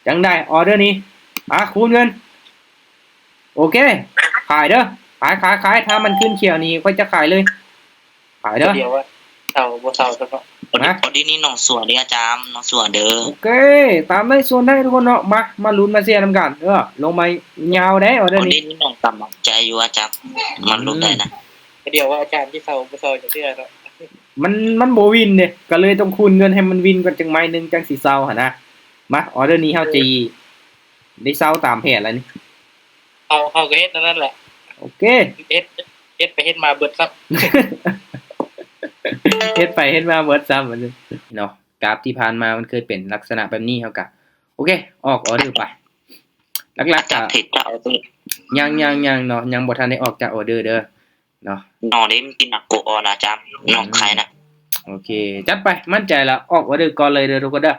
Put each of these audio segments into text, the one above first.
ຈັ່ງໃດ ອໍເດີນີ້ ອາ ຄູນເງິນ ໂອເຄ ຂາຍເດີ ຂາຍ ຂາຍ ຂາຍ ຖ້າມັນຂຶ້ນຂຽວນີ້ຂ້ອຍຈະຂາຍເລີຍ ຂາຍເດີ ດຽວວ່າເຊົາບໍ່ເຊົາຊັ້ນເນາະ ຮະ ອໍເດີນີ້ນ້ອງສວນເດີອາຈານ ນ້ອງສວນເດີ ໂອເຄ ຕາມໄດ້ສວນໄດ້ທຸກຄົນເນາະ ມາ ມາລຸ້ນມາເຊຍນຳກັນເດີ ລົງມາຍາວເດ້ ອໍເດີນີ້ ອໍເດີນີ້ນ້ອງກຳລັງໃຈຢູ່ອາຈານ ມາລຸ້ນໄດ້ນະ ດຽວວ່າອາຈານຊິເຊົາບໍ່ເຊົາຈັກເທື່ອເນາະ ມັນ ມັນບໍ່ວິນເດ້ ກໍເລີຍຕ້ອງຄູນເງິນໃຫ້ມັນວິນກ່ອນ ຈັ່ງໄມ້ໜຶ່ງຈັ່ງຊິເຊົາຫັ້ນນະ ມາ ອໍເດີນີ້ເຮົາຊິໄດ້ເຊົາຕາມແຜນແລ້ວນີ້ ເຮົາ ເຮົາກໍເຮັດແນວນັ້ນແຫຼະ ໂອເຄ ເຮັດ ເຮັດໄປເຮັດມາເບິດຊ້ຳ ເຮັດໄປເຮັດມາເບິດຊ້ຳ ອັນນີ້ເນາະ ກາບທີ່ຜ່ານມາມັນເຄີຍເປັນລັກສະນະແບບນີ້ ເຮົາກະ ໂອເຄ ອອກອໍເດີໄປ ຫຼັກໆ ອາຈານ ກະ ເທຣດຈະເອົາເດີ ຍັງ ຍັງ ຍັງເນາະ ຍັງບໍ່ທັນໄດ້ອອກຈາກອໍເດີເດີ ເນາະ ນ້ອງເດ້ມັນກິນໜັກກວ່າອອນອາຈານ ນ້ອງຂາຍນະ ອືມ ໂອເຄ ຈັດໄປ ໝັ້ນໃຈລະ ອອກອໍເດີກ່ອນເລີຍເດີທຸກຄົນເດີ ມາ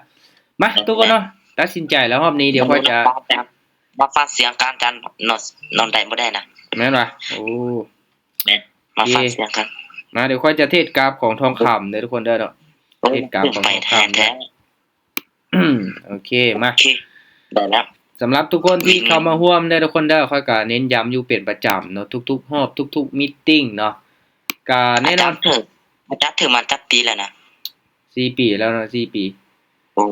ແມ່ນ ທຸກຄົນເນາະ ຕັດສິນໃຈແລ້ວຮອບນີ້ ດຽວຂ້ອຍຈະ ມາຟັງສຽງການ ນອນ ນອນໄດ້ບໍ່ໄດ້ນະ ແມ່ນຫວາ ໂອ້ ແມ່ນ ມາຟັງສຽງກັນ ມາ ດຽວຂ້ອຍຈະເທດກາບຂອງທອງຄຳເດີທຸກຄົນເດີເນາະ ໂອ້ ເທດກາບຂອງທອງຄຳ ໂອເຄ ມາ ໂອເຄ ໄດ້ແລ້ວ ສຳລັບທຸກຄົນທີ່ເຂົ້າມາຮ່ວມເດີທຸກຄົນເດີ ຂ້ອຍກໍເນັ້ນຢ້ຳຢູ່ເປັນປະຈຳເນາະ ທຸກໆຮອບ ທຸກໆມີດຕິງເນາະ ກໍແນ່ນອນ ອາຈານຖື ອາຈານຖືມາຈັກປີແລ້ວນະ ສີ່ປີແລ້ວເນາະ ສີ່ປີ ໂອ້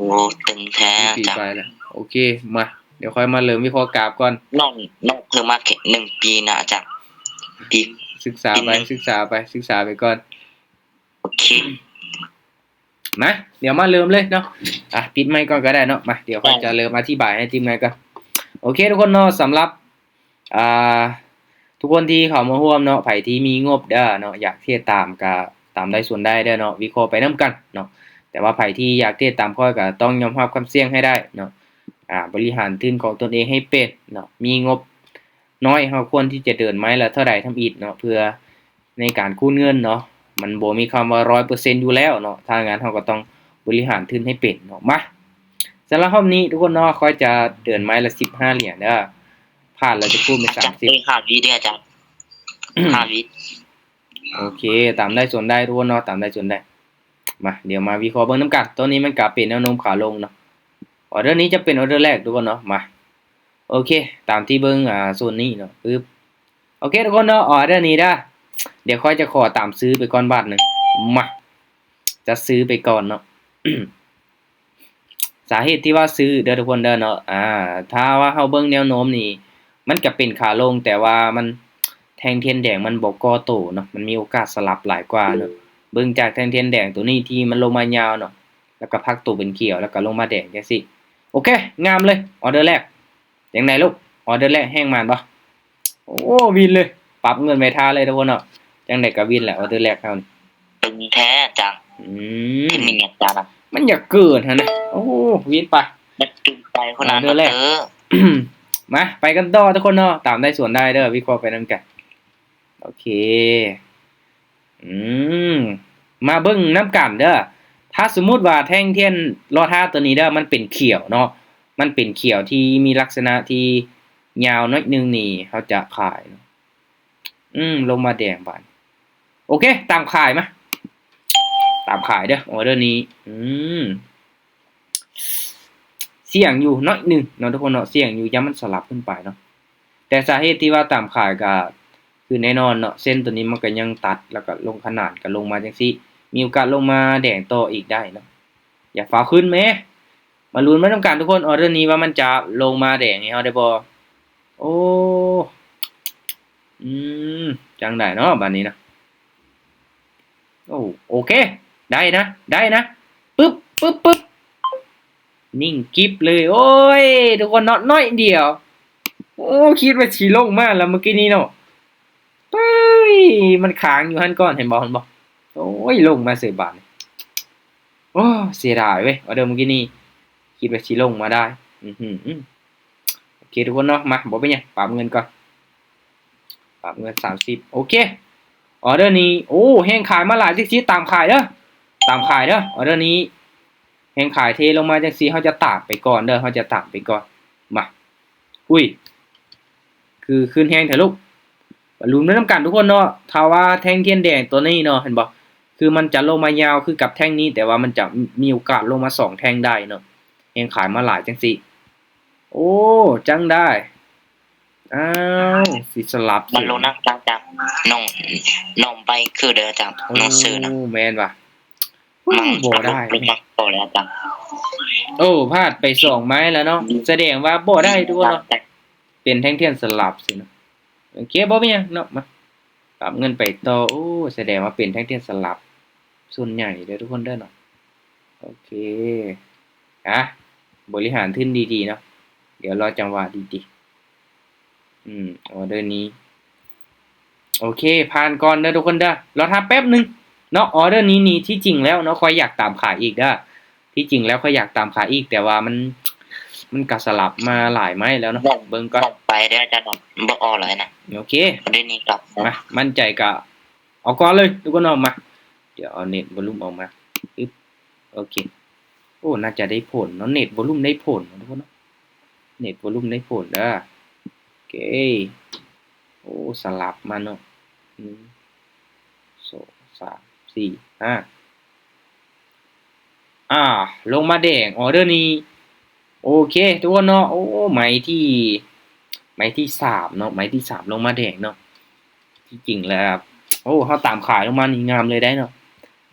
ຕຶງແທ້ ສີ່ປີ ອາຈານ ປາຍແລ້ວ ໂອເຄ ມາ ດຽວຂ້ອຍມາເລີ່ມວິເຄາະກາບກ່ອນ ນ້ອງ ນ້ອງເພີ່ມມາແຄ່ໜຶ່ງປີນະອາຈານ ປີ ສຶກສາໄປ ປີໜຶ່ງ ສຶກສາໄປ ສຶກສາໄປກ່ອນ ໂອເຄ ມາ ດຽວມາເລີ່ມເລີຍເນາະ ອ່ະ ປິດໄມກ໌ກ່ອນກໍໄດ້ເນາະ ມາ ດຽວຂ້ອຍຈະເລີ່ມອະທິບາຍໃຫ້ທີມງານກ່ອນ ໂອເຄ ທຸກຄົນເນາະ ສຳລັບ ອ່າ ທຸກຄົນທີ່ເຂົ້າມາຮ່ວມເນາະ ໃຜທີ່ມີງົບເດີເນາະ ຢາກເທຣດຕາມກະຕາມໄດ້ສ່ວນໄດ້ເດີເນາະ ວິເຄາະໄປນຳກັນເນາະ ແຕ່ວ່າໃຜທີ່ຢາກເທຣດຕາມຂ້ອຍກະຕ້ອງຍອມຮັບຄວາມສ່ຽງໃຫ້ໄດ້ເນາະ ອ່າ ບໍລິຫານທຶນຂອງຕົນເອງໃຫ້ເປັນເນາະ ມີງົບນ້ອຍ ເຮົາຄວນທີ່ຈະເດີນໄມ້ລະເທົ່າໃດທຳອິດເນາະ ເພື່ອໃນການຄູນເງິນເນາະ ມັນບໍ່ມີຄຳວ່າຮ້ອຍເປີເຊັນຢູ່ແລ້ວເນາະ ຖ້າງານເຮົາກໍຕ້ອງບໍລິຫານທຶນໃຫ້ເປັນເນາະ ມາ ສຳລັບຮອບນີ້ທຸກຄົນເນາະ ຂ້ອຍຈະເດີນໄມ້ລະສິບຫ້າຫຼຽນເດີ ພາດແລ້ວຈະຄູນເປັນສາມສິບ ອາຈານເອີຍ ຫ້າວິເດີອາຈານ ຫ້າວິ ໂອເຄ ຕາມໄດ້ສ່ວນໄດ້ທຸກຄົນເນາະ ຕາມໄດ້ສ່ວນໄດ້ ມາ ດຽວມາວິເຄາະເບິ່ງນຳກັນ ໂຕນີ້ມັນກະເປັນແນວໂນ້ມຂາລົງເນາະ ອໍເດີນີ້ຈະເປັນອໍເດີແລກທຸກຄົນເນາະ ມາ ໂອເຄ ຕາມທີ່ເບິ່ງ ອ່າ ໂຊນນີ້ເນາະ ປຶບ ໂອເຄທຸກຄົນເນາະ ອໍເດີນີ້ເດີ ດຽວຂ້ອຍຈະຂໍຕາມຊື້ໄປກ່ອນບາດໜຶ່ງ ມາ ຈະຊື້ໄປກ່ອນເນາະ ສາເຫດທີ່ວ່າຊື້ເດີທຸກຄົນເດີເນາະ ອ່າ ຖ້າວ່າເຮົາເບິ່ງແນວໂນ້ມນີ້ ມັນກະເປັນຂາລົງ ແຕ່ວ່າມັນ ແທ່ງທຽນແດງມັນບໍ່ກໍ່ໂຕເນາະ ມັນມີໂອກາດສະຫຼັບຫຼາຍກວ່າເນາະ ເບິ່ງຈາກແທ່ງທຽນແດງໂຕນີ້ທີ່ມັນລົງມາຍາວເນາະ ແລ້ວກະພັກໂຕເປັນຂຽວ ແລ້ວກະລົງມາແດງຈັ່ງຊີ້ ໂອເຄ ງາມເລີຍ ອໍເດີແລກ ຈັ່ງໃດລູກ ອໍເດີແລກແຮງໝານບໍ່? ໂອ້ ວິນເລີຍ ປັບເງິນໄວ້ຖ້າເລີຍທຸກຄົນເນາະ ຈັ່ງໃດກໍວິນແຫຼະ ອໍເດີແລກເຮົານີ້ ຕຶງແທ້ຈັງ ອືມ ເປັນຫຍັງຈັງ ມັນຢາກເກີນຫັ້ນນະ ໂອ້ ວິນໄປ ມັນເກີນໄປພຸ້ນນະ ອໍເດີແລກ ມາ ໄປກັນຕໍ່ທຸກຄົນເນາະ ຕາມໄດ້ສ່ວນໄດ້ເດີ ວິເຄາະໄປນຳກັນ ໂອເຄ ອືມ ມາເບິ່ງນຳກັນເດີ ຖ້າສົມມຸດວ່າແທ່ງທຽນລໍຖ້າໂຕນີ້ເດີ ມັນເປັນຂຽວເນາະ ມັນເປັນຂຽວທີ່ມີລັກສະນະທີ່ຍາວໜ້ອຍໜຶ່ງນີ້ ເຮົາຈະຂາຍ ອືມ ລົງມາແດງບາດ ໂອເຄ ຕາມຂາຍມາ ຕາມຂາຍເດີ ອໍເດີນີ້ ອືມ ສ່ຽງຢູ່ໜ້ອຍໜຶ່ງເນາະທຸກຄົນເນາະ ສ່ຽງຢູ່ ຢ້ານມັນສະຫຼັບຂຶ້ນໄປເນາະ ແຕ່ສາເຫດທີ່ວ່າຕາມຂາຍກະຄືແນ່ນອນເນາະ ເສັ້ນໂຕນີ້ມັນກະຍັງຕັດ ແລ້ວກະລົງຂະໜານກະລົງມາຈັ່ງຊີ້ ມີໂອກາດລົງມາແດງຕໍ່ອີກໄດ້ເນາະ ຢ່າຟ້າວຂຶ້ນແມ້ ມາລຸ້ນໄປນຳກັນທຸກຄົນ ອໍເດີນີ້ວ່າມັນຈະລົງມາແດງໃຫ້ເຮົາໄດ້ບໍ່ ໂອ້ ອືມ ຈັ່ງໃດເນາະບາດນີ້ນະ ໂອ້ ໂອເຄ ໄດ້ນະ ໄດ້ນະ ປຶບ ປຶບ ປຶບ ນິ່ງກິບເລີຍ ໂອ້ຍ ທຸກຄົນເນາະ ໜ້ອຍດຽວ ໂອ້ ຄິດວ່າຊິລົງມາລະມື້ກີ້ນີ້ເນາະ ເອີຍ ມັນຄ້າງຢູ່ຫັ້ນກ່ອນ ເຫັນບໍ່ ເຫັນບໍ່ ໂອ້ຍ ລົງມາເສີຍບາດນີ້ ໂອ້ ເສຍດາຍເວີຍ ອໍເດີມື້ກີ້ນີ້ ຄິດວ່າຊິລົງມາໄດ້ ອື ໂອເຄທຸກຄົນເນາະ ມາ ບໍ່ເປັນຫຍັງ ປັບເງິນກ່ອນ ປັບເງິນສາມສິບ ໂອເຄ ອໍເດີນີ້ ໂອ້ ແຮງຂາຍມາຫຼາຍຈັ່ງຊີ້ ຕາມຂາຍເດີ ຕາມຂາຍເດີ ອໍເດີນີ້ ແຮງຂາຍເທລົງມາຈັ່ງຊີ້ ເຮົາຈະຕາມໄປກ່ອນເດີ ເຮົາຈະຕາມໄປກ່ອນ ມາ ອຸ້ຍ ຄືຂຶ້ນແຮງແທ້ລູກ ມາລຸ້ນໄປນຳກັນທຸກຄົນເນາະ ຖ້າວ່າແທ່ງທຽນແດງໂຕນີ້ເນາະ ເຫັນບໍ່ ຄືມັນຈະລົງມາຍາວຄືກັບແທ່ງນີ້ ແຕ່ວ່າມັນຈະມີໂອກາດລົງມາສອງແທ່ງໄດ້ເນາະ ແຮງຂາຍມາຫຼາຍຈັ່ງຊີ້ ໂອ້ ຈັ່ງໄດ້ ອ້າວ ຊິສະຫຼັບ ມັນລົງນະ ຈາກ ຈາກນ້ອງ ນ້ອງໄບຄືເດີ ຈາກ ໂອ້ ນ້ອງຊື່ນະ ແມ່ນຫວາ ມັນບໍ່ໄດ້ ບໍ່ໄດ້ແລ້ວ ຈາກ ໂອ້ ພາດໄປສອງໄມ້ແລ້ວເນາະ ອືມ ສະແດງວ່າບໍ່ໄດ້ທຸກຄົນເນາະ ເປັນແທ່ງທຽນສະຫຼັບຊິເນາະ ໂອເຄ ບໍ່ເປັນຫຍັງເນາະ ມາ ປັບເງິນໄປຕໍ່ ໂອ້ ສະແດງວ່າເປັນແທ່ງທຽນສະຫຼັບ ສ່ວນໃຫຍ່ເດີທຸກຄົນເດີເນາະ ໂອເຄ ອາ ບໍລິຫານທຶນດີໆເນາະ ດຽວລໍຈັງຫວະດີໆ ອືມ ອໍເດີນີ້ ໂອເຄ ຜ່ານກ່ອນເດີທຸກຄົນເດີ ລໍຖ້າແປັບໜຶ່ງເນາະ ອໍເດີນີ້ນີ້ ທີ່ຈິງແລ້ວເນາະ ຂ້ອຍຢາກຕາມຂາຍອີກເດີ ທີ່ຈິງແລ້ວຂ້ອຍຢາກຕາມຂາຍອີກ ແຕ່ວ່າມັນ ມັນກະສະຫຼັບມາຫຼາຍໄມ້ແລ້ວເນາະ ເບິ່ງກ່ອນ ໄປເດີອາຈານ ບໍ່ອອກຫຼາຍນະ ໂອເຄ ອໍເດີນີ້ກັບ ມາ ໝັ້ນໃຈກະ ເອົາກ່ອນເລີຍທຸກຄົນເນາະ ມາ ດຽວເອົາເນັດວອລຸມອອກມາ ອຶບ ໂອເຄ ໂອ້ ໜ້າຈະໄດ້ຜົນເນາະ ເນັດວອລຸມໄດ້ຜົນເນາະທຸກຄົນເນາະ ເນັດວອລຸມໄດ້ຜົນເດີ ໂອເຄ ໂອ້ ສະຫຼັບມາເນາະ ໜຶ່ງ ສອງ ສາມ ສີ່ ຫ້າ ອາ ລົງມາແດງ ອໍເດີນີ້ ໂອເຄ ທຸກຄົນເນາະ ໂອ້ ໄມ້ທີ ໄມ້ທີສາມເນາະ ໄມ້ທີສາມລົງມາແດງເນາະ ທີ່ຈິງແລ້ວ ໂອ້ ເຮົາຕາມຂາຍລົງມານີ້ງາມເລີຍໄດ໋ເນາະ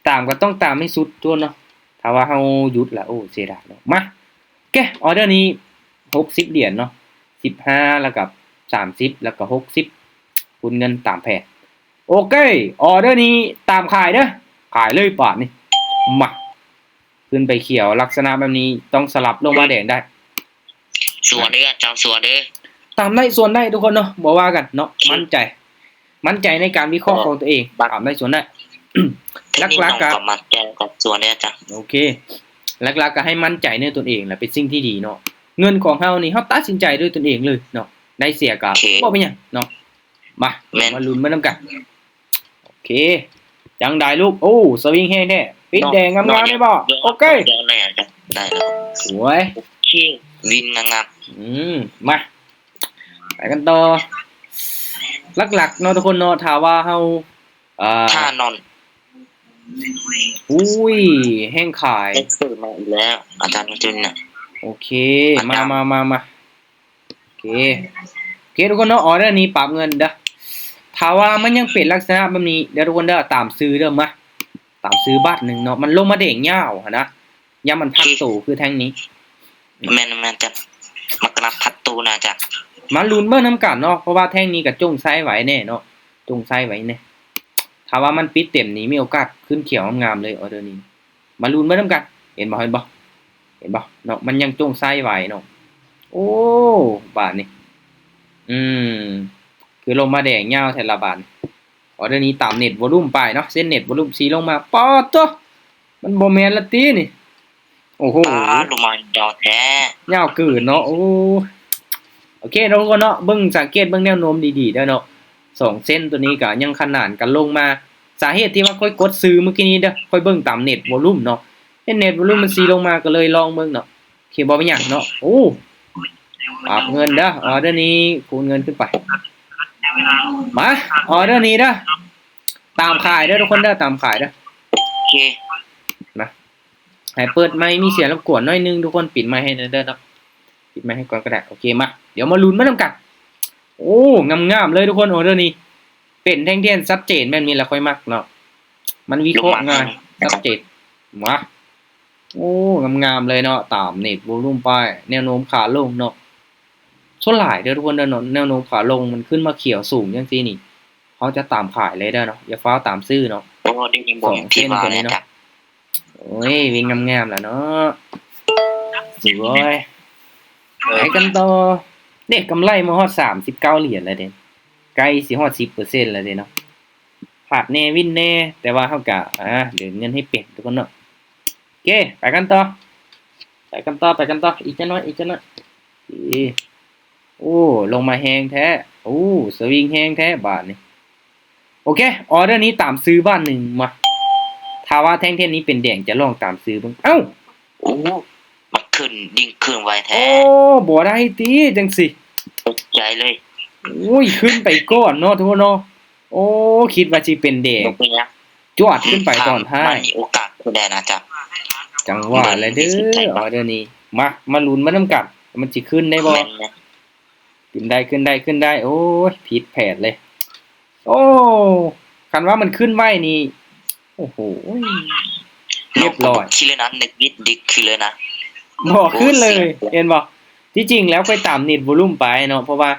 ຕາມກໍຕ້ອງຕາມໃຫ້ສຸດຕົວເນາະ ຖ້າວ່າເຮົາຢຸດລະ ໂອ້ ເສຍດາຍເນາະ ມາ ໂອເຄ ອໍເດີນີ້ ຫົກສິບຫຼຽນເນາະ ສິບຫ້າ ແລ້ວກໍ ສາມສິບ ແລ້ວກໍ ຫົກສິບ ຄູນເງິນຕາມແຜນ ໂອເຄ ອໍເດີນີ້ຕາມຂາຍເດີ ຂາຍເລີຍບາດນີ້ ມາ ຂຶ້ນໄປຂຽວ ລັກສະນະແບບນີ້ຕ້ອງສະຫຼັບລົງມາແດງໄດ້ ສວນເດີອາຈານ ສວນເດີ ຕາມໄດ້ສວນໄດ້ທຸກຄົນເນາະ ບໍ່ວ່າກັນເນາະ ໝັ້ນໃຈ ໝັ້ນໃຈໃນການວິເຄາະຂອງຕົວເອງ ຕາມໄດ້ສວນໄດ້ ຫຼັກໆກະ ໝັ້ນໃຈກັບສວນເດີອາຈານ ໂອເຄ ຫຼັກໆກະໃຫ້ໝັ້ນໃຈໃນຕົນເອງລະເປັນສິ່ງທີ່ດີເນາະ ເງິນຂອງເຮົານີ້ເຮົາຕັດສິນໃຈດ້ວຍຕົນເອງເລີຍເນາະ ໄດ້ເສຍກະບໍ່ເປັນຫຍັງເນາະ ມາ ມາລຸ້ນເບິ່ງນຳກັນ ໂອເຄ ຈັ່ງໃດລູກ ໂອ້ ສະວິງແຮງແທ້ ປິດແດງງາມໆໄດ້ບໍ່ ໂອເຄ ໄດ້ແລ້ວ ໂອ້ຍ ໂອເຄ ວິນງາມໆ ອືມ ມາ ໄປກັນຕໍ່ ຫຼັກໆເນາະທຸກຄົນເນາະ ຖ້າວ່າເຮົາ ອ່າ ຖ້ານອນ ອຸ້ຍ ແຮງຂາຍ ເຮັດຊື້ມາອີກແລ້ວ ອາຈານຈຸນນະ ໂອເຄ ມາ ມາ ມາ ມາ ໂອເຄ ໂອເຄທຸກຄົນເນາະ ອໍເດີນີ້ປັບເງິນເດີ ຖ້າວ່າມັນຍັງເປັນລັກສະນະແບບນີ້ເດີທຸກຄົນເດີ ຕາມຊື້ເດີ ມາ ຕາມຊື້ບາດໜຶ່ງເນາະ ມັນລົງມາແດງຍາວຫັ້ນນະ ຢ້ານມັນພັດໂຕຄືແທ່ງນີ້ ແມ່ນ ແມ່ນ ຈະມັກກະນັບພັດໂຕນະ ຈະມາລຸ້ນເບິ່ງນຳກັນເນາະ ເພາະວ່າແທ່ງນີ້ກະຈົ່ງໃຊ້ໄວແນ່ເນາະ ຈົ່ງໃຊ້ໄວແນ່ ຖ້າວ່າມັນປິດເຕັມນີ້ມີໂອກາດຂຶ້ນຂຽວງາມໆເລີຍ ອໍເດີນີ້ ມາລຸ້ນເບິ່ງນຳກັນ ເຫັນບໍ່ ເຫັນບໍ່ ເຫັນບໍ່ເນາະ ມັນຍັງຈົ່ງໃຊ້ໄວເນາະ ໂອ້ ບາດນີ້ ອືມ ຄືລົງມາແດງຍາວແທ້ລະບາດນີ້ ອໍເດີນີ້ຕາມເນັດວອລຸມໄປເນາະ ເສັ້ນເນັດວອລຸມຊິລົງມາ ປາດໂທ້ ມັນບໍ່ແມ່ນລະຕິນີ້ ໂອ້ໂຫ ປາດ ລົງມາຍາວແທ້ ຍາວເກີນເນາະ ໂອ້ ໂອເຄເນາະ ທຸກຄົນເນາະ ເບິ່ງ ສັງເກດເບິ່ງແນວໂນ້ມດີໆເດີເນາະ ສອງເສັ້ນໂຕນີ້ກະຍັງຂະໜານກັນລົງມາ ສາເຫດທີ່ວ່າຂ້ອຍກົດຊື້ມື້ກີ້ນີ້ເດີ ຂ້ອຍເບິ່ງຕາມເນັດວອລຸມເນາະ ເຫັນເນັດວອລຸມມັນຊິລົງມາ ກະເລີຍລອງເບິ່ງເນາະ ໂອເຄ ບໍ່ເປັນຫຍັງເນາະ ໂອ້ ປັບເງິນເດີ ອໍເດີນີ້ຄູນເງິນຂຶ້ນໄປ ມາ ອໍເດີນີ້ເດີ ຕາມຂາຍເດີທຸກຄົນເດີ ຕາມຂາຍເດີ ໂອເຄ ມາ ໃຫ້ເປີດໄມ ມີສຽງລົບກວນໜ້ອຍໜຶ່ງ ທຸກຄົນປິດໄມໃຫ້ແດ່ເດີເນາະ ປິດໄມໃຫ້ກ່ອນກະໄດ້ ໂອເຄ ມາ ດຽວມາລຸ້ນມານຳກັນ ໂອ້ ງາມໆເລີຍທຸກຄົນ ອໍເດີນີ້ ເປັນແທ່ງທຽນຊັດເຈນແບບນີ້ລະຂ້ອຍມັກເນາະ ມັນວິເຄາະງ່າຍ ຊັດເຈນ ມາ ໂອ້ ງາມໆເລີຍເນາະ ຕາມເນັດວອລຸມໄປ ແນວໂນ້ມຂາລົງເນາະ ສ່ວນຫຼາຍເດີທຸກຄົນເດີເນາະ ແນວໂນ້ມຂາລົງ ມັນຂຶ້ນມາຂຽວສູງຈັ່ງຊີ້ນີ້ ເຮົາຈະຕາມຂາຍເລີຍເດີເນາະ ຢ່າຟ້າວຕາມຊື້ເນາະ ໂອ້ ເດ້ ສອງເສັ້ນໂຕນີ້ເນາະ ໂອ້ຍ ວິນງາມໆລະເນາະ ສວຍ ໄປກັນຕໍ່ ເດ້ ກຳໄລມາຮອດສາມສິບເກົ້າຫຼຽນລະເດ້ ໃກ້ຊິຮອດສິບເປີເຊັນລະເດ້ເນາະ ພາດແນ່ ວິນແນ່ ແຕ່ວ່າເຮົາກະ ອ່າ ເດີນເງິນໃຫ້ເປັນທຸກຄົນເນາະ ໂອເຄ ໄປກັນຕໍ່ ໄປກັນຕໍ່ ໄປກັນຕໍ່ ອີກຈັກໜ້ອຍ ອີກຈັກໜ້ອຍ ເອີ ໂອ້ ລົງມາແຮງແທ້ ໂອ້ ສະວິງແຮງແທ້ບາດນີ້ ໂອເຄ ອໍເດີນີ້ຕາມຊື້ບາດໜຶ່ງ ມາ ຖ້າວ່າແທ່ງທຽນນີ້ເປັນແດງ ຈະລອງຕາມຊື້ເບິ່ງ ເອົ້າ ໂອ້ ມັນຂຶ້ນ ດິ້ງຂຶ້ນໄວແທ້ ໂອ້ ບໍ່ໄດ້ຕິ ຈັ່ງຊີ້ ຕົກໃຈເລີຍ ໂອ້ຍ ຂຶ້ນໄປກ່ອນເນາະ ທຸກຄົນເນາະ ໂອ້ ຄິດວ່າຊິເປັນແດງ ບໍ່ເປັນຫຍັງ ຈວດຂຶ້ນໄປຕອນທ້າຍ ມັນມີໂອກາດຂຶ້ນໄດ້ນະ ຈະ ຈັ່ງວ່າແຫຼະເດີ ອໍເດີນີ້ ມາ ມາລຸ້ນມານຳກັນ ມັນຊິຂຶ້ນໄດ້ບໍ່? ແມ່ນ ຂຶ້ນໄດ້ ຂຶ້ນໄດ້ ຂຶ້ນໄດ້. ໂອ້ຍ ຜິດແຜນເລີຍ. ໂອ້ ຄັນວ່າມັນຂຶ້ນໄວນີ້ ໂອ້ໂຫ ຮຽບຮ້ອຍ ບໍ່ຂຶ້ນເລີຍນະ ເນັດວິດດິກຄືເລີຍນະ ບໍ່ຂຶ້ນເລີຍ. ໂອ້ ເຫັນບໍ່? ທີ່ຈິງແລ້ວຂ້ອຍຕາມເນັດວອລຸມໄປເນາະ ເພາະວ່າ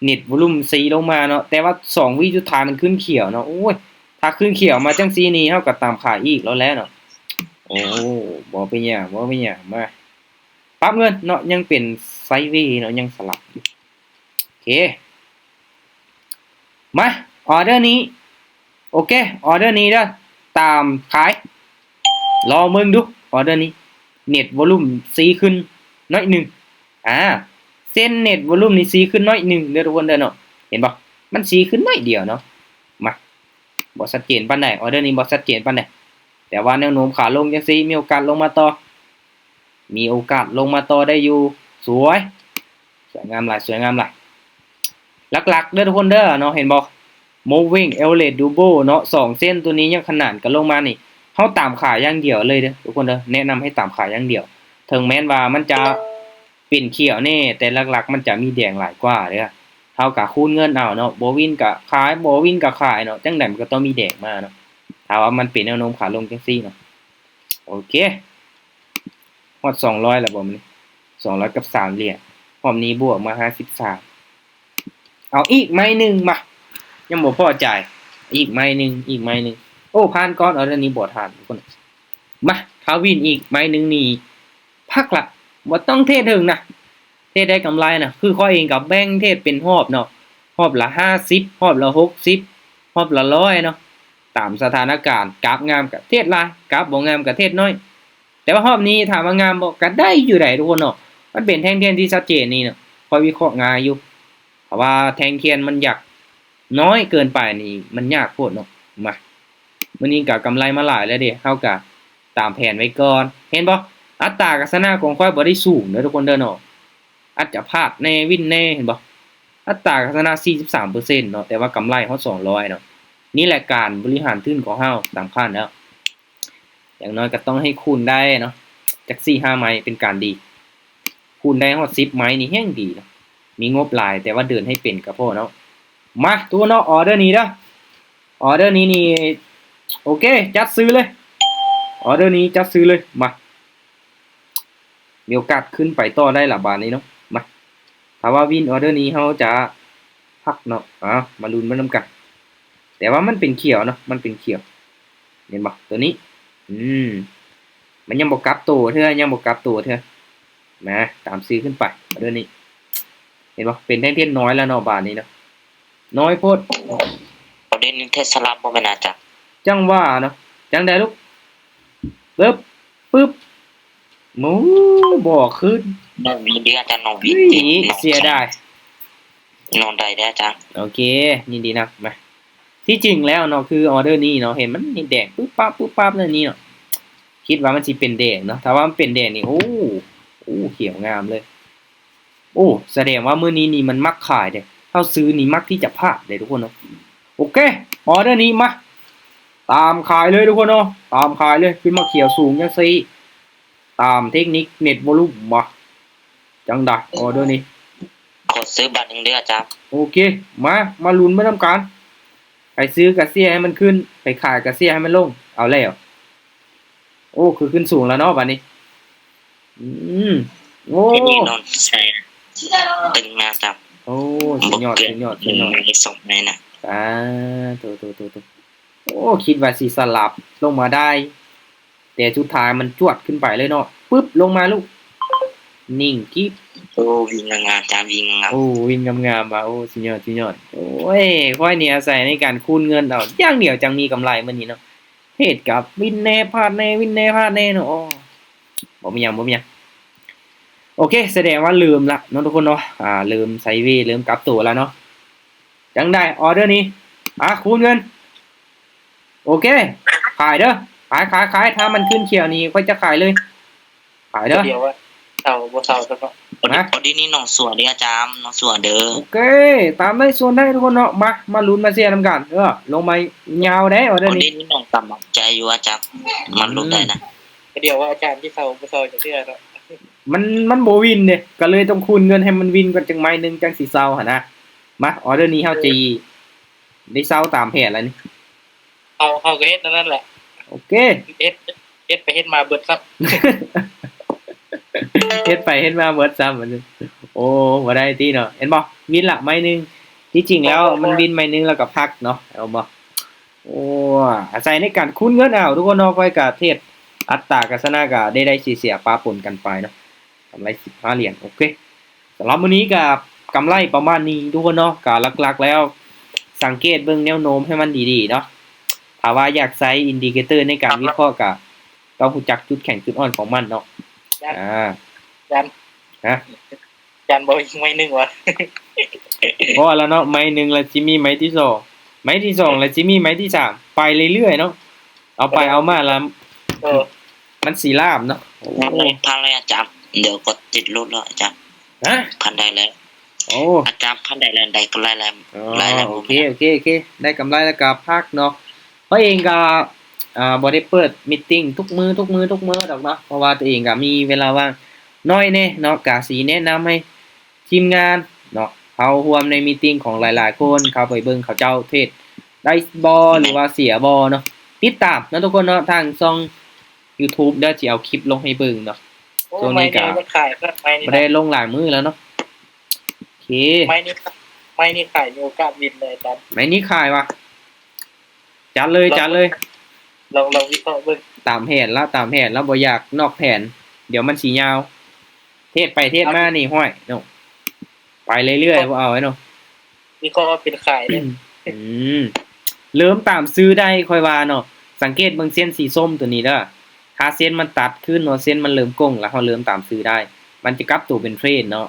ເນັດວອລຸມຊີລົງມາເນາະ ແຕ່ວ່າສອງວິສຸດທ້າຍມັນຂຶ້ນຂຽວເນາະ. ໂອ້ຍ ຖ້າຂຶ້ນຂຽວມາຈັ່ງຊີ້ນີ້ ເຮົາກໍຕາມຂາຍອີກແລ້ວແຫຼະເນາະ. ໂອ້ ບໍ່ເປັນຫຍັງ ບໍ່ເປັນຫຍັງ. ມາ ປັບເງິນເນາະ ຍັງເປັນໄຊເວເນາະ ຍັງສະຫຼັບຢູ່. ໂອເຄ ມາ ອໍເດີນີ້ ໂອເຄ ອໍເດີນີ້ເດີ ຕາມຂາຍ. ລອງເບິ່ງດູ ອໍເດີນີ້ ເນັດວອລຸມຊີຂຶ້ນໜ້ອຍໜຶ່ງ. ອາ ເສັ້ນເນັດວອລຸມນີ້ຊີຂຶ້ນໜ້ອຍໜຶ່ງເດີທຸກຄົນເດີເນາະ. ເຫັນບໍ່? ມັນຊີຂຶ້ນໜ້ອຍດຽວເນາະ. ມາ ບໍ່ຊັດເຈນປານໃດ ອໍເດີນີ້ບໍ່ຊັດເຈນປານໃດ ແຕ່ວ່າແນວໂນ້ມຂາລົງຈັ່ງຊີ້ ມີໂອກາດລົງມາຕໍ່ ມີໂອກາດລົງມາຕໍ່ໄດ້ຢູ່. ສວຍ ສວຍງາມຫຼາຍ ສວຍງາມຫຼາຍ. ຫຼັກໆເດີທຸກຄົນເດີເນາະ ເຫັນບໍ່? Moving average double ເນາະ ສອງເສັ້ນໂຕນີ້ຍັງຂະໜານກັນລົງມານີ້ ເຮົາຕາມຂາຍຢ່າງດຽວເລີຍເດີທຸກຄົນເດີ ແນະນຳໃຫ້ຕາມຂາຍຢ່າງດຽວ. ເຖິງແມ່ນວ່າມັນຈະເປັນຂຽວແດ່ ແຕ່ຫຼັກໆມັນຈະມີແດງຫຼາຍກວ່າເດີ. ເຮົາກະຄູນເງິນເອົາເນາະ ບໍ່ວິນກະຂາຍ ບໍ່ວິນກະຂາຍເນາະ ຈັ່ງໃດມັນກໍຕ້ອງມີແດງມາເນາະ ຖ້າວ່າມັນເປັນແນວໂນ້ມຂາລົງຈັ່ງຊີ້ເນາະ. ໂອເຄ ຮອດສອງຮ້ອຍແລ້ວບໍ່ມື້ນີ້? ສອງຮ້ອຍກັບສາມຫຼຽນ ຮອບນີ້ບວກມາຫ້າສິບສາມ. ເອົາອີກໄມ້ໜຶ່ງມາ ຍັງບໍ່ພໍໃຈ ອີກໄມ້ໜຶ່ງ ອີກໄມ້ໜຶ່ງ. ໂອ້ ຜ່ານກ່ອນ ອໍເດີນີ້ບໍ່ຜ່ານທຸກຄົນ. ມາ ຖ້າວິນອີກໄມ້ໜຶ່ງນີ້ ພັກລະ ບໍ່ຕ້ອງເທຣດເຖິງນະ ເທຣດໄດ້ກຳໄລນະ. ຄືຂ້ອຍເອງກໍແບ່ງເທຣດເປັນຮອບເນາະ ຮອບລະຫ້າສິບ ຮອບລະຫົກສິບ ຮອບລະຮ້ອຍເນາະ ຕາມສະຖານະການ. ກາບງາມກໍເທຣດຫຼາຍ ກາບບໍ່ງາມກໍເທຣດໜ້ອຍ. ແຕ່ວ່າຮອບນີ້ຖາມວ່າງາມບໍ່? ກໍໄດ້ຢູ່ໃດ໋ທຸກຄົນເນາະ ມັນເປັນແທ່ງທຽນທີ່ຊັດເຈນນີ້ເນາະ ຂ້ອຍວິເຄາະງ່າຍຢູ່. ຖ້າວ່າແທ່ງທຽນມັນຢາກນ້ອຍເກີນໄປນີ້ ມັນຍາກໂພດເນາະ. ມາ ມື້ນີ້ກໍກຳໄລມາຫຼາຍແລ້ວເດ້ ເຮົາກໍຕາມແຜນໄວ້ກ່ອນ. ເຫັນບໍ່? ອັດຕາການຊະນະຂອງຂ້ອຍບໍ່ໄດ້ສູງເດີທຸກຄົນເດີເນາະ ອາດຈະພາດແດ່ ວິນແດ່ ເຫັນບໍ່? ອັດຕາການຊະນະສີ່ສິບສາມເປີເຊັນເນາະ ແຕ່ວ່າກຳໄລຮອດສອງຮ້ອຍເນາະ. ນີ້ແຫຼະການບໍລິຫານທຶນຂອງເຮົາສຳຄັນແລ້ວ ຢ່າງໜ້ອຍກໍຕ້ອງໃຫ້ຄູນໄດ້ເນາະ ຈັກສີ່ຫ້າໄມ້ເປັນການດີ. ຄູນໄດ້ຮອດສິບໄມ້ນີ້ແຮ່ງດີເນາະ ມີງົບຫຼາຍແຕ່ວ່າເດີນໃຫ້ເປັນກໍພໍເນາະ. ມາ ທຸກຄົນເນາະ ອໍເດີນີ້ເດີ ອໍເດີນີ້ນີ້ ໂອເຄ ຈັດຊື້ເລີຍ ອໍເດີນີ້ຈັດຊື້ເລີຍ. ມາ ມີໂອກາດຂຶ້ນໄປຕໍ່ໄດ້ລະບາດນີ້ເນາະ. ມາ ຖ້າວ່າວິນອໍເດີນີ້ເຮົາຈະພັກເນາະ. ເອົາ ມາລຸ້ນໄປນຳກັນ. ແຕ່ວ່າມັນເປັນຂຽວເນາະ ມັນເປັນຂຽວ ເຫັນບໍ່ ໂຕນີ້? ອືມ ມັນຍັງບໍ່ກັບໂຕເທື່ອ ຍັງບໍ່ກັບໂຕເທື່ອ. ມາ ຕາມຊື້ຂຶ້ນໄປ ອໍເດີນີ້ ເຫັນບໍ່? ເປັນແທ່ງທຽນນ້ອຍແລ້ວເນາະ ບາດນີ້ເນາະ ນ້ອຍໂພດ. ອໍເດີນີ້ເທສລາບໍ່ແມ່ນອາຈານ? ຈັ່ງວ່າເນາະ. ຈັ່ງໃດລູກ? ປຶບ ປຶບ ໂອ້ ບໍ່ຂຶ້ນ ນ້ອງວິນເດ້ອາຈານ ນ້ອງວິນ ເອີຍ ເສຍດາຍ ນ້ອງໄດ້ເດ້ອາຈານ. ໂອເຄ ຍິນດີນຳ. ມາ ທີ່ຈິງແລ້ວເນາະ ຄືອໍເດີນີ້ເນາະ ເຫັນມັນແດງປຶບປັບ ປຶບປັບແນວນີ້ເນາະ ຄິດວ່າມັນຊິເປັນແດງເນາະ. ຖ້າວ່າມັນເປັນແດງນີ້ ໂອ້ ໂອ້ ຂຽວງາມເລີຍ. ໂອ້ ສະແດງວ່າມື້ນີ້ນີ້ມັນມັກຂາຍເດ້ ເຮົາຊື້ນີ້ມັກທີ່ຈະພາດເດ້ທຸກຄົນເນາະ. ໂອເຄ ອໍເດີນີ້ມາ ຕາມຂາຍເລີຍທຸກຄົນເນາະ ຕາມຂາຍເລີຍ. ຂຶ້ນມາຂຽວສູງຈັ່ງຊີ້ ຕາມເທັກນິກເນັດວອລຸມ. ມາ ຈັ່ງໃດ ອໍເດີນີ້? ຂໍຊື້ບາດໜຶ່ງເດີອາຈານ. ໂອເຄ ມາ ມາລຸ້ນໄປນຳກັນ ໃຜຊື້ກະເຊຍໃຫ້ມັນຂຶ້ນ ໃຜຂາຍກະເຊຍໃຫ້ມັນລົງ. ເອົາແລ້ວ ໂອ້ ຄືຂຶ້ນສູງແລ້ວເນາະບາດນີ້. ອືມ ໂອ້ ຕຶງມາຈັບ ໂອ້ ສຸດຍອດ ສຸດຍອດ ສຸດຍອດ ສອງໄມ້ນະ. ສາທຸ ໂອ້ ຄິດວ່າຊິສະຫຼັບລົງມາໄດ້ ແຕ່ສຸດທ້າຍມັນຈວດຂຶ້ນໄປເລີຍເນາະ ປຶບ ລົງມາລູກ ນິ່ງກີບ. ໂອ້ ວິນງາມໆ ຈານ ວິນງາມໆ. ໂອ້ ວິນງາມໆ ວ່າ ໂອ້ ສຸດຍອດ ສຸດຍອດ. ໂອ້ຍ ຂ້ອຍນີ້ອາໄສໃນການຄູນເງິນເອົາຢ່າງດຽວ ຈັ່ງມີກຳໄລມື້ນີ້ເນາະ. ເທດກັບວິນແດ່ ພາດແດ່ ວິນແດ່ ພາດແດ່ເນາະ. ບໍ່ມີຫຍັງ ບໍ່ມີຫຍັງ. ໂອເຄ ສະແດງວ່າເລີ່ມລະເນາະທຸກຄົນເນາະ ອ່າ ເລີ່ມໄຊເວ ເລີ່ມກັບໂຕລະເນາະ. ຈັ່ງໃດ ອໍເດີນີ້ ອ່າ ຄູນເງິນ. ໂອເຄ ຂາຍເດີ ຂາຍ ຂາຍ ຂາຍ. ຖ້າມັນຂຶ້ນຂຽວນີ້ ຂ້ອຍຈະຂາຍເລີຍ ຂາຍເດີ. ດຽວວ່າເຊົາບໍ່ເຊົາຊະເນາະ. ຮະ ອໍເດີນີ້ນ້ອງສວນເດີອາຈານ ນ້ອງສວນເດີ. ໂອເຄ ຕາມໄດ້ ສວນໄດ້ທຸກຄົນເນາະ. ມາ ມາລຸ້ນມາເຊຍນຳກັນ. ເອີ ລົງມາຍາວເດ້ ອໍເດີນີ້ ອໍເດີນີ້ນ້ອງສະໝັກໃຈຢູ່ອາຈານ ມັນຫຼຸດໄດ້ນະ. ດຽວວ່າອາຈານຊິເຊົາບໍ່ເຊົາຈັກເທື່ອເນາະ. ມັນ ມັນບໍ່ວິນເດ້ ກໍເລີຍຕ້ອງຄູນເງິນໃຫ້ມັນວິນກ່ອນ ຈັ່ງໄມ້ໜຶ່ງຈັ່ງຊິເຊົາຫັ້ນນະ. ມາ ອໍເດີນີ້ເຮົາຊິໄດ້ເຊົາຕາມແຜນແລ້ວນີ້. ເຮົາ ເຮົາກໍເຮັດອັນນັ້ນແຫຼະ. ໂອເຄ ເຮັດ ເຮັດໄປເຮັດມາເບິດຊ້ຳ ເຮັດໄປເຮັດມາເບິດຊ້ຳ ໂອ້ ບໍ່ໄດ້ຕິເນາະ. ເຫັນບໍ່ ວິນລະໄມ້ໜຶ່ງ. ທີ່ຈິງແລ້ວມັນວິນໄມ້ໜຶ່ງແລ້ວກໍພັກເນາະ ເຫັນບໍ່? ໂອ້ ອາໄສໃນການຄູນເງິນເອົາ ທຸກຄົນເນາະ. ຂ້ອຍກະເທດອັດຕາກາຊະນະກະໄດ້ໄດ້ເສຍໆປະປົນກັນໄປເນາະ ກຳໄລສິບຫ້າຫຼຽນ. ໂອເຄ ສຳລັບມື້ນີ້ກະກຳໄລປະມານນີ້ ທຸກຄົນເນາະ. ກະຫຼັກໆແລ້ວສັງເກດເບິ່ງແນວໂນ້ມໃຫ້ມັນດີໆເນາະ. ຖ້າວ່າຢາກໃຊ້ອິນດິເຄເຕີໃນການວິເຄາະກະຕ້ອງຮູ້ຈັກຈຸດແຂງຈຸດອ່ອນຂອງມັນເນາະ. ອາ ຈັນ ຮະ? ຈັນບໍ່ອີກໄມ້ໜຶ່ງວະ? ພໍລະເນາະ ໄມ້ໜຶ່ງລະຊິມີໄມ້ທີສອງ ໄມ້ທີສອງລະຊິມີໄມ້ທີສາມ ໄປເລື້ອຍໆເນາະ. ເອົາໄປເອົາມາລະ ເອີ ມັນຊິລາມເນາະ. ໂອ້ ພັນແລ້ວອາຈານ ດຽວກໍຕິດຫຼຸດແລ້ວອາຈານ. ຮະ? ພັນໄດ້ແລ້ວ. ໂອ້ ອາຈານ ພັນໄດ້ແລ້ວ ໄດ້ກຳໄລແລ້ວ. ອໍ ຫຼາຍແລ້ວ. ໂອເຄ ໂອເຄ ໂອເຄ ໄດ້ກຳໄລແລ້ວກໍພັກເນາະ. ຂ້ອຍເອງກໍ ອ່າ ບໍ່ໄດ້ເປີດມີດຕິງທຸກມື້ ທຸກມື້ ທຸກມື້ດອກເນາະ ເພາະວ່າຕົວເອງກໍມີເວລາວ່າງໜ້ອຍແດ່ເນາະ. ກະຊິແນະນຳໃຫ້ທີມງານເນາະ ເຂົ້າຮ່ວມໃນມີດຕິງຂອງຫຼາຍໆຄົນ ເຂົ້າໄປເບິ່ງເຂົາເຈົ້າເທດໄດ້ບໍ່ ຫຼືວ່າເສຍບໍ່ເນາະ. ຕິດຕາມເນາະທຸກຄົນເນາະ ທາງຊ່ອງຢູທູບເດີ ຊິເອົາຄລິບລົງໃຫ້ເບິ່ງເນາະ. ໂອ້ ຊ່ວງນີ້ກະ ໄມ້ນີ້ມັນຂາຍ ໄມ້ນີ້ ບໍ່ໄດ້ລົງຫຼາຍມື້ແລ້ວເນາະ. ໂອເຄ ໄມ້ນີ້ ໄມ້ນີ້ຂາຍມີໂອກາດວິນເລີຍອາຈານ. ໄມ້ນີ້ຂາຍວະ? ຈັດເລີຍ ຈັດເລີຍ ລອງ ລອງວິເຄາະເບິ່ງ. ຕາມແຜນລະ ຕາມແຜນລະ ບໍ່ຢາກນອກແຜນ ດຽວມັນຊິຍາວ. ເທດໄປເທດມານີ້ ຫ້ວຍເນາະ ໄປເລື້ອຍໆ ບໍ່ເອົາໄວ້ເນາະ. ວິເຄາະວ່າເປັນຂາຍເດ້. ອືມ ເລີ່ມຕາມຊື້ໄດ້ ຂ້ອຍວ່າເນາະ. ສັງເກດເບິ່ງເສັ້ນສີສົ້ມຕົວນີ້ເດີ ຖ້າເສັ້ນມັນຕັດຂຶ້ນເນາະ ເສັ້ນມັນເລີ່ມໂກ່ງລະ ເຮົາເລີ່ມຕາມຊື້ໄດ້ ມັນຈະກັບໂຕເປັນເທຣນເນາະ.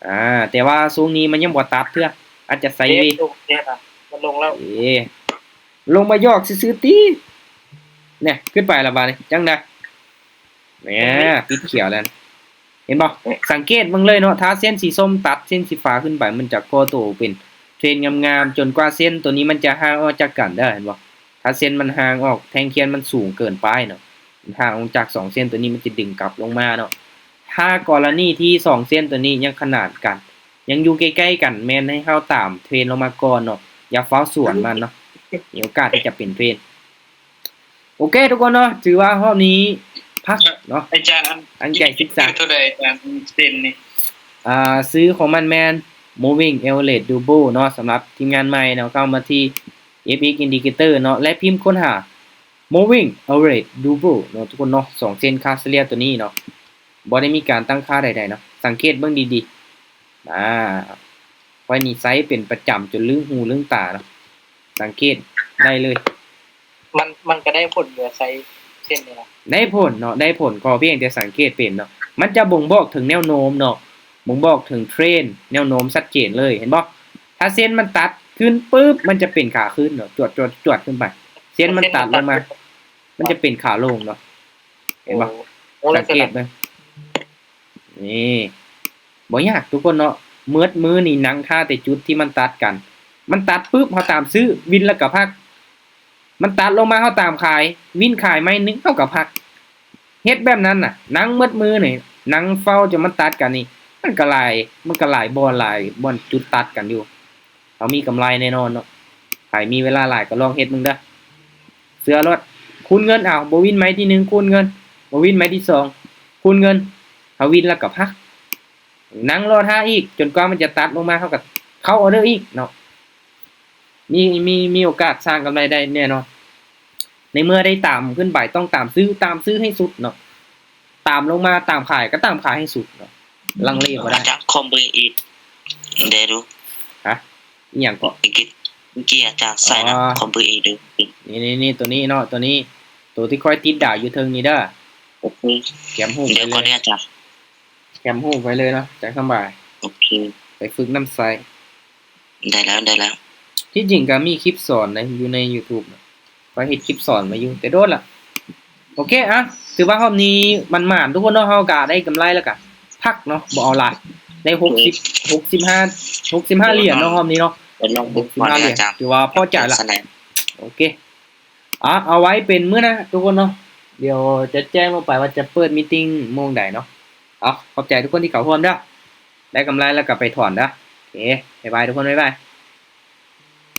ອາ ແຕ່ວ່າຊ່ວງນີ້ມັນຍັງບໍ່ຕັດເທື່ອ ອາດຈະໄຊເວ. ເດ້ ລົງແລ້ວ ມັນລົງແລ້ວ. ເອ ລົງມາຢອກຊື່ໆຕິ ແນ່ ຂຶ້ນໄປລະບາດນີ້ ຈັ່ງໃດ? ແນ່ ຕິດຂຽວແລ້ວ ເຫັນບໍ່? ສັງເກດເບິ່ງເລີຍເນາະ ຖ້າເສັ້ນສີສົ້ມຕັດເສັ້ນສີຟ້າຂຶ້ນໄປ ມັນຈະກໍ່ໂຕເປັນເທຣນງາມໆ ຈົນກວ່າເສັ້ນໂຕນີ້ມັນຈະຫ່າງອອກຈາກກັນເດີ ເຫັນບໍ່? ຖ້າເສັ້ນມັນຫ່າງອອກ ແທ່ງຄຽນມັນສູງເກີນໄປເນາະ ມັນຫ່າງອອກຈາກສອງເສັ້ນໂຕນີ້ ມັນຈະດຶງກັບລົງມາເນາະ. ຖ້າກໍລະນີທີ່ສອງເສັ້ນໂຕນີ້ຍັງຂະໜານກັນ ຍັງຢູ່ໃກ້ໆກັນ ແມ່ນໃຫ້ເຮົາຕາມເທຣນລົງມາກ່ອນເນາະ ຢ່າຟ້າວສວນມັນເນາະ ມີໂອກາດທີ່ຈະເປັນເທຣນ. ໂອເຄທຸກຄົນເນາະ ຖືວ່າຮອບນີ້ພັກເນາະ ອາຈານ ຕັ້ງໃຈສຶກສາ. ຢູ່ເທົ່າໃດອາຈານ ເສັ້ນນີ້? ອ່າ ຊື່ຂອງມັນແມ່ນ Moving Average Double ເນາະ ສຳລັບທີມງານໃໝ່ເນາະ ເຂົ້າມາທີ່ ເອັຟເອັກ Indicator ເນາະ ແລະ ພິມຄົ້ນຫາ Moving Average Double ເນາະ ທຸກຄົນເນາະ. ສອງເສັ້ນຄ່າສະເລ່ຍໂຕນີ້ເນາະ ບໍ່ໄດ້ມີການຕັ້ງຄ່າໃດໆເນາະ ສັງເກດເບິ່ງດີໆ. ອາ ຂ້ອຍນີ້ໃຊ້ເປັນປະຈຳຈົນລືມຫູລືມຕາເນາະ ສັງເກດໄດ້ເລີຍ. ມັນ ມັນກໍໄດ້ຜົນຢູ່ ໃຊ້ເສັ້ນນີ້ນະ. ໄດ້ຜົນເນາະ ໄດ້ຜົນ ຂໍພຽງແຕ່ສັງເກດເປັນເນາະ ມັນຈະບົ່ງບອກເຖິງແນວໂນ້ມເນາະ ບົ່ງບອກເຖິງເທຣນ ແນວໂນ້ມຊັດເຈນເລີຍ ເຫັນບໍ່? ຖ້າເສັ້ນມັນຕັດຂຶ້ນປຶບ ມັນຈະເປັນຂາຂຶ້ນເນາະ ຈວດໆໆຂຶ້ນໄປ. ເສັ້ນມັນຕັດລົງມາ ມັນຈະເປັນຂາລົງເນາະ ເຫັນບໍ່? ໂອ້ ສັງເກດເບິ່ງ ນີ້ ບໍ່ຍາກທຸກຄົນເນາະ ໝົດມື້ນີ້ນັ່ງຖ້າແຕ່ຈຸດທີ່ມັນຕັດກັນ ມັນຕັດປຶບ ເຮົາຕາມຊື້ ວິນແລ້ວກໍພັກ ມັນຕັດລົງມາ ເຮົາຕາມຂາຍ ວິນຂາຍໄມ້ໜຶ່ງ ເຮົາກໍພັກ ເຮັດແບບນັ້ນນະ ນັ່ງໝົດມື້ນີ້ ນັ່ງເຝົ້າຈົນມັນຕັດກັນນີ້ ມັນກໍຫຼາຍ ມັນກໍຫຼາຍບ່ອນ ຫຼາຍບ່ອນຈຸດຕັດກັນຢູ່. ເຮົາມີກຳໄລແນ່ນອນເນາະ ໃຜມີເວລາຫຼາຍກໍລອງເຮັດເບິ່ງເດີ ເຊື່ອໂລດ. ຄູນເງິນເອົາ ບໍ່ວິນໄມ້ທີໜຶ່ງ ຄູນເງິນ ບໍ່ວິນໄມ້ທີສອງ ຄູນເງິນ ຖ້າວິນແລ້ວກໍພັກ ນັ່ງລໍຖ້າອີກ ຈົນກວ່າມັນຈະຕັດລົງມາ ເຮົາກໍເຂົ້າອໍເດີອີກເນາະ. ມີ ມີ ມີໂອກາດສ້າງກຳໄລໄດ້ແນ່ນອນ ໃນເມື່ອໄດ້ຕາມຂຶ້ນໄປ ຕ້ອງຕາມຊື້ ຕາມຊື້ໃຫ້ສຸດເນາະ ຕາມລົງມາ ຕາມຂາຍກໍຕາມຂາຍໃຫ້ສຸດເນາະ ລັງເລບໍ່ໄດ້. ອາຈານ ຂໍເບິ່ງອີກແດ່ດູ. ຮະ? ອີ່ຫຍັງເກາະ? ເມື່ອກີ້ ເມື່ອກີ້ອາຈານໃສ່ນະ ຂໍເບິ່ງອີກເດີ. ນີ້ໆ ໂຕນີ້ເນາະ ໂຕນີ້ ໂຕທີ່ຂ້ອຍຕິດດາວຢູ່ເທິງນີ້ເດີ. ໂອເຄ ແຄປຮູບໄວ້ເລີຍ ດຽວກ່ອນເດີອາຈານ ແຄປຮູບໄວ້ເລີຍເນາະ ຈັ່ງສະບາຍ. ໂອເຄ ໄປຝຶກນຳໃຊ້. ໄດ້ແລ້ວ ໄດ້ແລ້ວ. ທີ່ຈິງກໍມີຄລິບສອນໃນ ຢູ່ໃນຢູທູບນະ ຂ້ອຍເຮັດຄລິບສອນມາຢູ່ແຕ່ດົນລະ. ໂອເຄ ອ່ະ ຖືວ່າຮອບນີ້ໝານໆ ທຸກຄົນເນາະ ເຮົາກະໄດ້ກຳໄລແລ້ວກະພັກເນາະ ບໍ່ເອົາຫຼາຍ ໄດ້ຫົກສິບ ຫົກສິບຫ້າ ຫົກສິບຫ້າຫຼຽນເນາະ ຮອບນີ້ເນາະ ຫົກສິບຫ້າຫຼຽນ ຖືວ່າພໍໃຈລະ. ໂອເຄ ອ່ະ ເອົາໄວ້ເປັນມື້ໜ້າທຸກຄົນເນາະ ດຽວຈະແຈ້ງລົງໄປວ່າຈະເປີດມີດຕິງໂມງໃດເນາະ. ເອົາ ຂອບໃຈທຸກຄົນທີ່ເຂົ້າຮ່ວມເດີ. ໄດ້ກຳໄລແລ້ວກໍໄປຖອນເດີ. ໂອເຄ ບາຍບາຍທຸກຄົນ ບາຍບາຍ.